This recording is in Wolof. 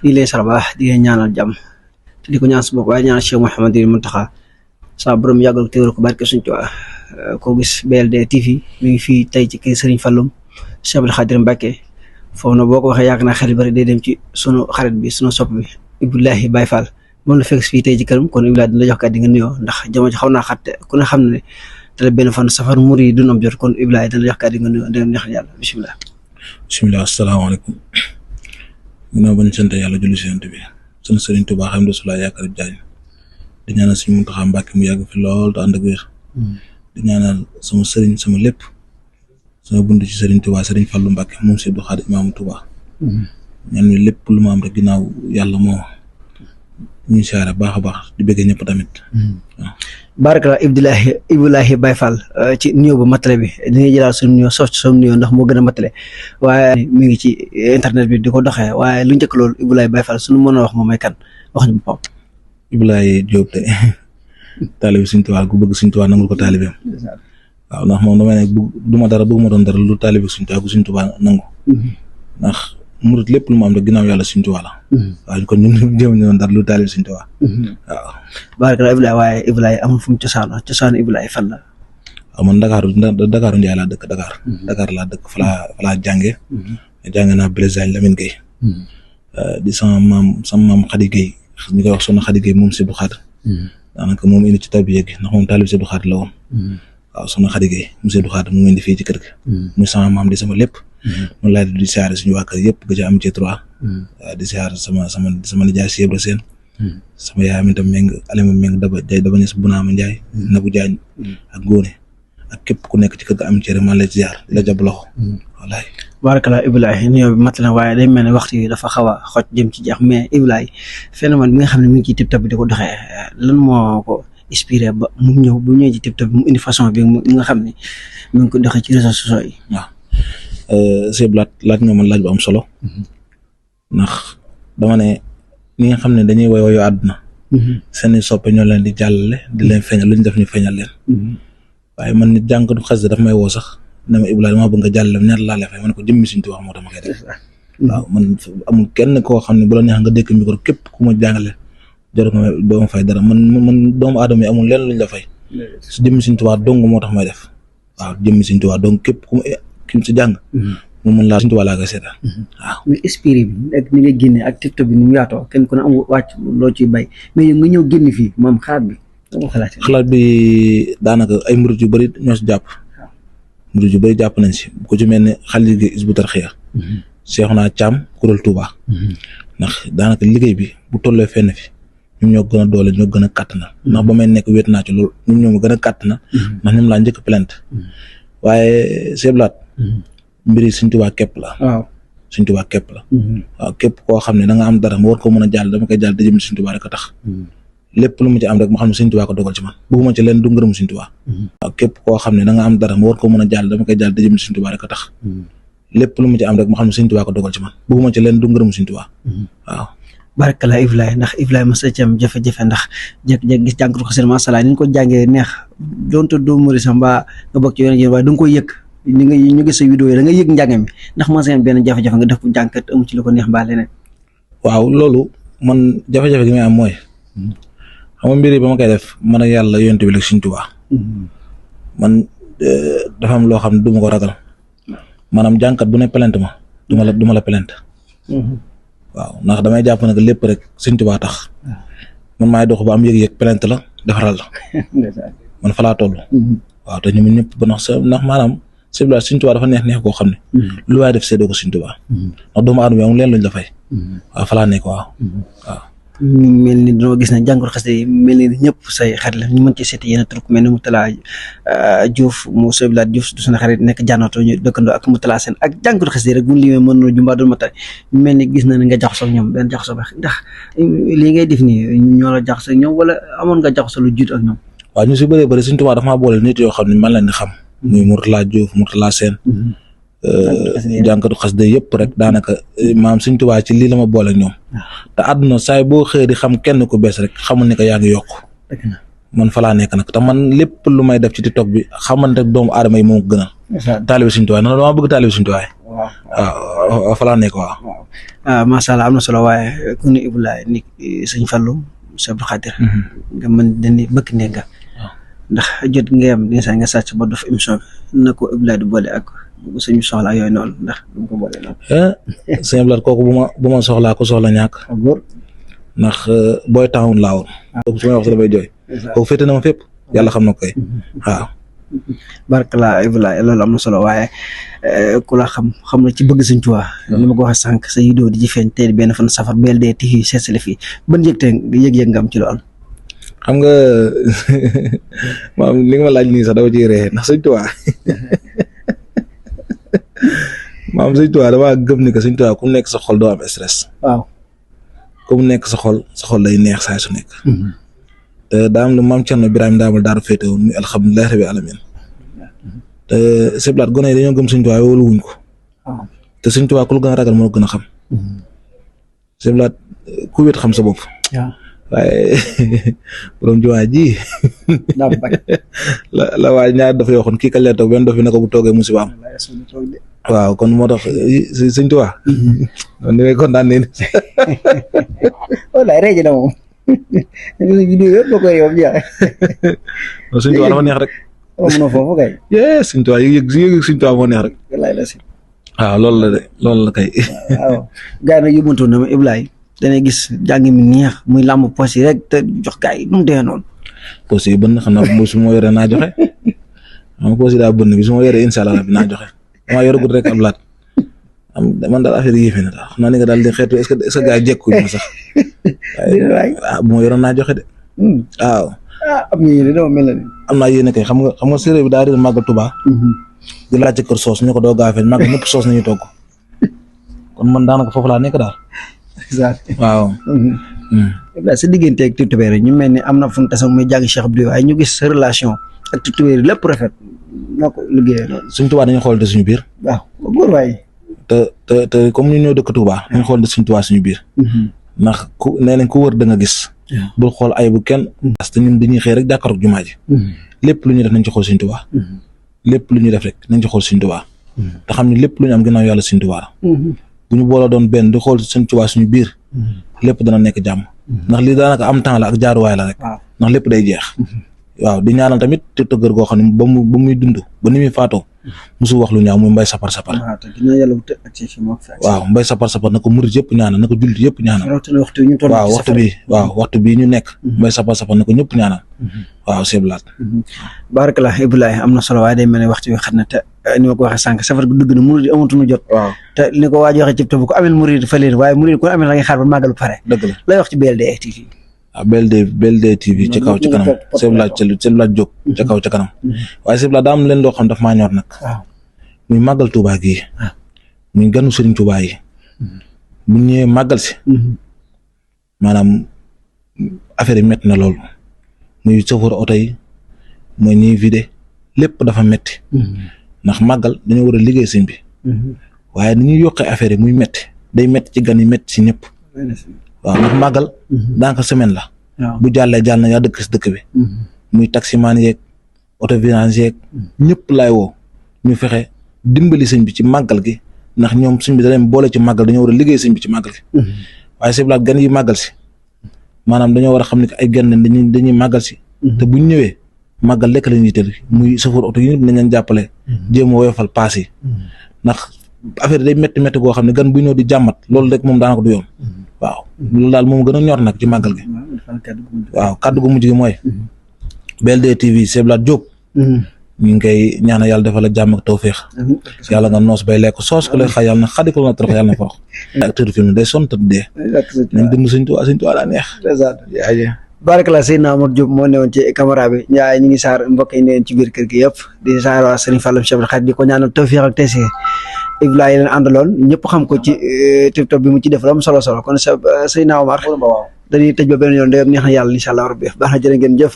di leen sarabaax di leen ñaanal jàmm te di ko ñaan su bopp waaye ñaanal Cheikh Mouhamadou Mountakha sa borom yàggal téewal ko barke suñu Tuubaa koo gis BLD TV mi ngi fii tey ci kër Serigne Falloum Cheikh Abdou Khadir Mbacké foofu na boo ko waxee yaakaar naa xel bari day dem ci sunu xarit bi sunu sopp bi Ibulahi Baye Fall moom la fekk fii tey ci këram kon Ibulahi dina la jox kàddu nga nuyoo ndax jamono ji xaw naa xatte ku ne xam ne te benn fan safar mur yi duñ am jot kon Ibulahi dina la jox kàddu nga nuyoo dina neex yàlla bisimilah. bisimilah asalaamaaleykum. ginnaaw ba ñu sant yàlla julli si yonent bi sunu Serigne Touba xam Rasulullah yaakaar jaay di ñaanal suñu Mountakha Mbacké mu yàgg fi lool te ànd ak wér. di ñaanal sama Serigne sama lépp sama bunt ci Serigne Touba Serigne Fallou Mbacké moom si Abdou Khadir imaamu Touba. ñaan ñu lépp lu ma am rek ginnaaw yàlla moo ñu siyaare baax a baax di bëgg ñëpp tamit. waaw. Barakallah Ibulahi Baye Fall ci nuyoo bu matale bi dinañ jëlaat suñu nuyoo sof ci suñu nuyoo ndax moo gën a matale waaye mi ngi ci internet bi di ko doxee waaye lu njëkk loolu Ibulahi Baye Fall suñu mën a wax moom mooy kan wax ñu boppam. Ibulahi Diop de taalibe Sëriñ Tuubaa gu bëgg Sëriñ Tuubaa nangul ko taalibeem. waaw ndax moom damay ne du ma dara bëgguma doon dara lu taalibe Sëriñ Tuubaa gu Sëriñ Tuubaa nangu. ndax murit lépp lu mu am rek ginnaaw yàlla Sëriñ Tuubaa la. waaw kon ñun jéem ñu doon dara lu taalibe Sëriñ Tuubaa. waaw. Barakallah Ibulahi waaye Ibulahi amul fu mu cosaanu Ibulahi fan la. waaw man Dakar Ndiaye laa dëkk Dakar. Dakar laa dëkk fa laa jàngee. jàngee naa Blaise Diagne Lamine Gueye. di sama maam Khady Gueye ñu koy wax soxna Khady Gueye moom si Abdou Khadir. daanaka moom indi ci tarbiya gi ndax moom taalibe si Abdou Khadir la woon. waaw soxna Khady Gueye moom si Abdou Khadir mu ngi indi fii ci kër gi. muy sama maam di sama lépp. noonu laay di siyaare suñu waa kër yëpp gëj a am ci 3. di siyaare sama nijaay si Ibra Sène. sama yaay mi tam Alima Meng daba ñes Bunaama Njaay Nabu Jaañ ak Góone ak képp ku nekk ci kër ga am ci rek man lay ziar di la jàpp loxo. wallaay. Barakallah Ibulahi nuyoo bi mat na waaye day mel ne waxtu yi dafa xaw a xoj jëm ci jeex mais Ibulahi phénomène bi nga xam ne mi ngi ciy TikTok bi di ko doxee lan moo ko inspiré ba mu ñëw bu ñëwee ci TikTok bi mu indi façon bi mu nga xam ne mi ngi ko doxee ci réseaux sociaux yi. waaw sëñ laaj nga man laaj bu am solo. ndax dama ne ñi nga xam ne dañuy woyoo àdduna. seeni soppe ñoo leen di jàllale di leen feeñal lu ñu def ñu feeñal leen. waaye man nit jàng du xas daf may woo sax ne ma Ibulahi dama bëgg nga jàllale ñaar laa lay fay ma ne ko jëmmi Sëriñ Tuubaa moo tax ma koy def. waaw man amul kenn koo xam ne bu la neex nga dëkk micro képp ku ma jàngale jot nga doo ma fay dara man doomu aadama yi amul leen luñ la fay. su jëmmi Sëriñ Tuubaa dong moo tax may def. waaw jëmmi Sëriñ Tuubaa donc képp ku ma si jàng. mu mën laa Sëriñ Tuubaa laa koy seetaan. waaw mais esprit bi ak ni nga génne ak TikTok bi ni mu yaatoo kenn ku ne amul wàcc loo ciy bay mais yow nga ñëw génn fii moom xalaat bi daanaka ay murit yu bëri ñoo si jàpp. murit yu bëri jàpp nañ si ku ci mel ne xale liggéey Hizbut Tarqiyyah. Seexuna Caam kuréel Touba. ndax daanaka liggéey bi bu tollee fenn fi ñun ñoo gën a doole ñoo gën a kàttanal. ndax ba may nekk wéet naa ci loolu ñun ñoo ma gën a kàttanal. ndax ñoom laa njëkk plainte. waaye seblaat mbiri Sëriñ Tuubaa képp la. waaw Sëriñ Tuubaa képp la. waaw képp koo xam ne da nga am dara mu war ko mën a jàll dama koy jàll da jëm Sëriñ Tuubaa rek a tax. lépp lu mu ci am rek ma xam ne Sëriñ Tuubaa ko dogal ci man bëgguma ci leen du ngërëm Sëriñ Tuubaa. waaw képp koo xam ne da nga am dara mu war ko mën a jàll dama koy jàll da jëm Sëriñ Tuubaa rek a tax. lépp lu mu ci am rek ma xam ne Sëriñ Tuubaa ko dogal ci man bëgguma ci leen du ngërëm Sëriñ Tuubaa. waaw. Barakallah Ibulahi ndax Ibulahi mos na ci am jafe-jafe ndax jékki-jékki gis jàngatu xasida macha allah ni ñu ko jàngee neex doonte doo mëri sax mbaa nga bokk ci yeneen yéen waaye da nga koy yëg ñu gis sa vidéo yi da nga yëg njàng mi ndax mos na benn jafe-jafe nga def ko jànkat amu ci lu ko neex mbaa leneen. waaw loolu man jafe-jafe gi may am mooy xam nga mbir yi ba ma koy def man ak yàlla yonent bi la Sëriñ Tuubaa. man dafa am loo xam ne du ma ko ragal maanaam jànkat bu ne plainte ma du ma la plainte. waaw ndax damay jàpp ne que lépp rek Sëriñ Tuubaa tax man maay dox ba am yëg-yëg plainte la defaral la man fa laa toll. waaw te ñun ñëpp ba ndax maanaam Sëriñ Tuubaa dafa neex koo xam ne lu waay def séddoo ko Sëriñ Tuubaa ndax doomu aadama yi amul leen luñ la fay. waaw fa laa nekk waaw. mel ni dañoo gis ne jàngoro xasida yi mel ni ñëpp say xarit la ñu mën ci seeti yenn tur ku mel ni Moutala Diouf mu Sëblaat Diouf du seen xarit nekk jànnato ñu dëkkandoo ak Moutala Sène ak jàngoro xasida yi rek bu ñu limee mën na jumbaa doon mata mel ni gis na ne nga jaxasoo ak ñoom benn jaxasoo ba ndax lii ngay def nii ñoo la jaxasoo ak ñoom wala amoon nga jaxasoo lu jiitu ak ñoom. waaw ñu si bëree bëri Sëriñ Tuubaa dafa maa boole nit yoo xam ne man leen di xam muy Moutala Diouf Moutala Sène jànkatu xasida yëpp rek daanaka maam Sëriñ Tuubaa ci lii la ma boole ak ñoom te àdduna saay boo xëy di xam kenn ku bees rek xamul ne que yaa ngi yokk man fa laa nekk nag te man lépp lu may def ci TikTok bi xamante ak doomu aadama yi moom ko gënal taalibe Sëriñ Tuubaa na dama bëgg taalibe Sëriñ Tuubaa waaw fa laa nekk waaw. macha allah am na solo waaye ku ne Ibulaay ni sëñ Fallou Cheikh Abdou Khadir nga mën dañuy bëgg ne nga ndax jot nga am di nga sàcc ba def émission bi na ko Ibulaay di boole ak bu suñu soxla yooyu noonu ndax du ko boole noonu. sëñ Abdou kooku bu ma soxlaa ku soxla ñàkk. ndax booy taxawul laa woon. kooku su ma wax dafay jooy. kooku féete na ma fépp yàlla xam na ko koy waaw. barkala Ibulaay loolu am na solo waaye ku la xam na ci bëgg Sëñ Tuubaa ni ma ko waxee sànq sa vidéo di ci feeñ tey benn fan safar BLD TV seesale fii ban yëg-yëg nga am ci lool. xam nga maam li nga ma laaj nii sax dama ciy ree ndax Sëñ Tuubaa maam Sëñ Tuubaa dama gëm ni que Sëñ Tuubaa ku nekk sa xol doo am stress. waaw ku nekk sa xol day neex saa su nekk. te daa am lu maam Cerno Birahim daamal daaru féete woon muy alhamdulilah rabbil alamin te seblaat gone yi dañoo gëm Sëñ Tuubaa wóolu wuñ ko te Sëñ Tuubaa ku lu gën a ragal moo gën a xam seblaat ku wét xam sa bopp waaye borom jumaa ji la waaj ñaar dafa waxoon kii ka leen toog benn dof bi ne ko bu toogee musiba am waaw kon moo tax Sëñ Tuubaa ni ngay kontaan nii wallaay reej na moom Sëñ Tuubaa dafa neex rek. na foofu kay. Sëñ Tuubaa yëg Sëñ Tuubaa moo neex rek. waaw loolu la kay. waaw gars yi nag yóbbantu na ma Ibulaay dañuy gis jàng mi neex muy làmb poche yi rek te jox gars yi nu mu demee noonu. poche yi bënn xam naa su ma yoree naa joxe xam nga poche yi daa bënn bi su ma yoree incha allah bi naa joxe damaa yoragut rek ab laat man daal affaire yi yëfe na daal xam naa ni nga daal di xeetu est-ce que gars yi jékkuñu ma sax. bu ma yoroon naa joxe de. waaw. am na yéene dama mel ni. am naa yéene kay xam nga séeréer bi daa réer màggal Tuubaa. di laajte kër soos ñu ko doo gaafee màggal ñëpp soos nañu togg kon man daanaka foofu laa nekk daal. waaw. sa digganteeg tutubéer ñu mel ni am na fu mu tase muy jàng Cheikh Abdou waaye ñu gis sa relation ak tutubéer lépp rafet noo ko liggéeyee noonu. Sëñ Tuubaa dañuy xool de suñu biir. waaw góor waay. te comme ñu ñoo dëkk Tuubaa dañuy xool de Sëñ Tuubaa suñu biir. ndax nee nañ ku wër da nga gis. bul xool ay bu kenn. parce que ñun dañuy xëy rek jàkkaarloog jumaa ji. lépp lu ñuy def nañ ci xool Sëñ Tuubaa. lépp lu ñuy def rek nañ ci xool Sëñ Tuubaa. te xam ne lépp lu ñu am ginnaaw yàlla Sëñ Tuubaa la. bu ñu booloo doon benn di xool Sëñ Tuubaa suñu biir. lépp dana nekk jàmm. ndax lii daanaka am temps la ak jaaruwaay la rek. ndax lépp day jeex. waaw di ñaanal tamit tiktokeur goo xam ne ba muy dund ba ni muy faatoo musu wax lu ñaaw muy mbay sapar waaw mbay sapar na ko murit yëpp ñaanal na ko jullit yëpp ñaanal waaw waxtu bi ñu nekk mbay sapar na ko ñëpp ñaanal waaw seblaat barakallah Ibulaay am na solo waaye day mel ne waxtu bi xat na te ni ma ko waxee sànq safar gu dugg na murit amatuñu jot waaw te ni ko waaj waxee ci bu ko amel murit fa leer waaye murit ko amel la ngay xaar ba màggal pare dëgg la lay wax ci BLD TV BLD TV ca kaw ca kanam seblaat jóg ca kaw ca kanam waaye seblaat daa am leen loo xam daf maa ñor nag muy màggal Tuubaa gii muy ganu Sëriñ Tuubaa yi bu ñëwee màggal si maanaam affaire yi métti na lool muy chauffeur oto yi mooy ñuy vidé lépp dafa métti ndax màggal dañoo war a liggéey sëñ bi waaye ni ñuy yokkee affaire yi muy métti day métti ci gan yi métti si ñëpp waaw ndax màggal daanaka semaine la bu jàllee jàll na yaa dëkk si dëkk bi muy taximaan yeeg auto vidange yeeg ñëpp laay woo ñu fexe dimbali sëñ bi ci màggal gi ndax ñoom sëñ bi da leen boole ci màggal dañoo war a liggéey sëñ bi ci màggal gi waaye seblaat gan yi màggal si maanaam dañoo war a xam ne ay gan dañuy màggal si te buñ ñëwee màggal lekk la ñuy tëdd muy chauffeur oto yi ñëpp nañ leen jàppale jéem a woyofal paas yi ndax affaire day métti métti goo xam ne gan bu ñëw di jàmmat loolu rek moom daanaka du yoon waaw loolu daal moom gën a ñor nag ci màggal gi waaw kàddu gu mujj gi mooy BLD TV seblaat Diop ñu ngi koy ñaanal yàlla defal la jàmm ak tawféex yàlla nga noos bay lekk soos ko lay xay yàlla na xadi ko la trop yàlla na forox acteur film day sonn tëdd dee nañ dund Sëñ Tuubaa daa neex barakallah Seydina Amadou Diop moo newoon ci caméra bi ñaay ñu ngi saar mbokk yi neen ci biir kër gi yëpp di saar waa Serigne Fallou Cheikh Abdou Khadir di ko ñaanal tawféex ak tayseer Ibulaay leen àndaloon ñëpp xam ko ci TikTok bi mu ci def lu am solo kon Seydina Omar dañuy tëj ba beneen yoon de neex na yàlla incha allah rabbi baax na jërë ngeen jëf